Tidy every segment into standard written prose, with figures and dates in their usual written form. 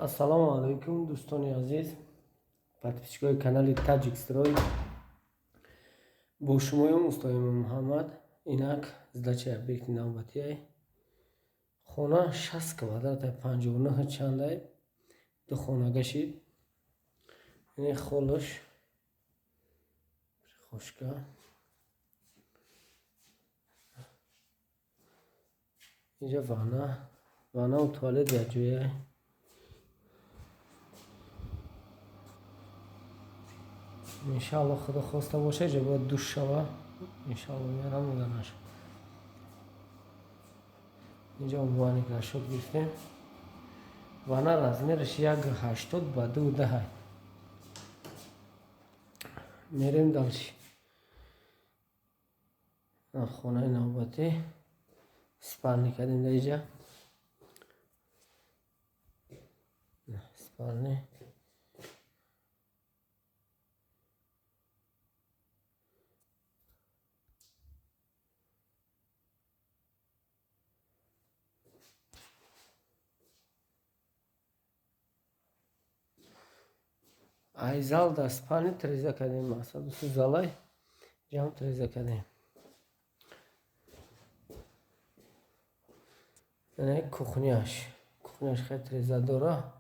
Ассалому алайкум, дӯстони азиз, подписчикои канали Таҷикстрой. Бо шумоём устои Муҳаммад. Инак сдачаи объекти навбатиай. Хона 60 квадрата, 59 чандай, ду хонага шид. Ини холаш, прихожка. Инҷа ванна, ваннаву туалет якҷояй. Иншаалло, худо хоста боша, иҷа бояд душ шава. Иншаалло, меарам меганаш. Инҷа умывальник расчёт гирифтем. Ванна размераш 1,80 ба 2,10. Мерем дальше. Хонаи навбатӣ спальни кардем дар иҷа. Спальни. Ай зал дар спальни треза кардем, мақсад дӯсти залай ҷамъ треза кардем. Ина кухняш. Кухняш хеле треза дора.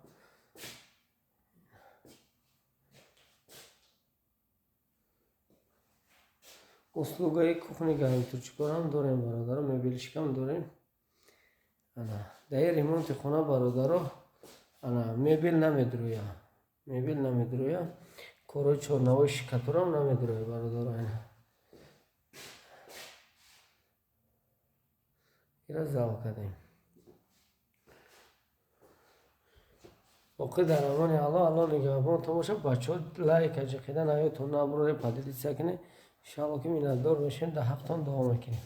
Услугаи кухни гарнитурчикорам дорем, бародаро, мебелшикам дорем. Ана дар ин ремонти хона, бародаро, ана мебел намедурӯя. Мебел намедурӯя. Корҳои чорнавои штукатурам намедурӯя, бародаро. Ина. Ира зал кардем. Боқӣ дар амони Аллоҳ, Аллоҳ нигаҳбонтон бошад. Бачаҳо, лайка ҷиқида наёдтон набуред, поделиться кунед. Иншаалло, ки миннатдор мешавем, дар ҳақтон дуо мекунем.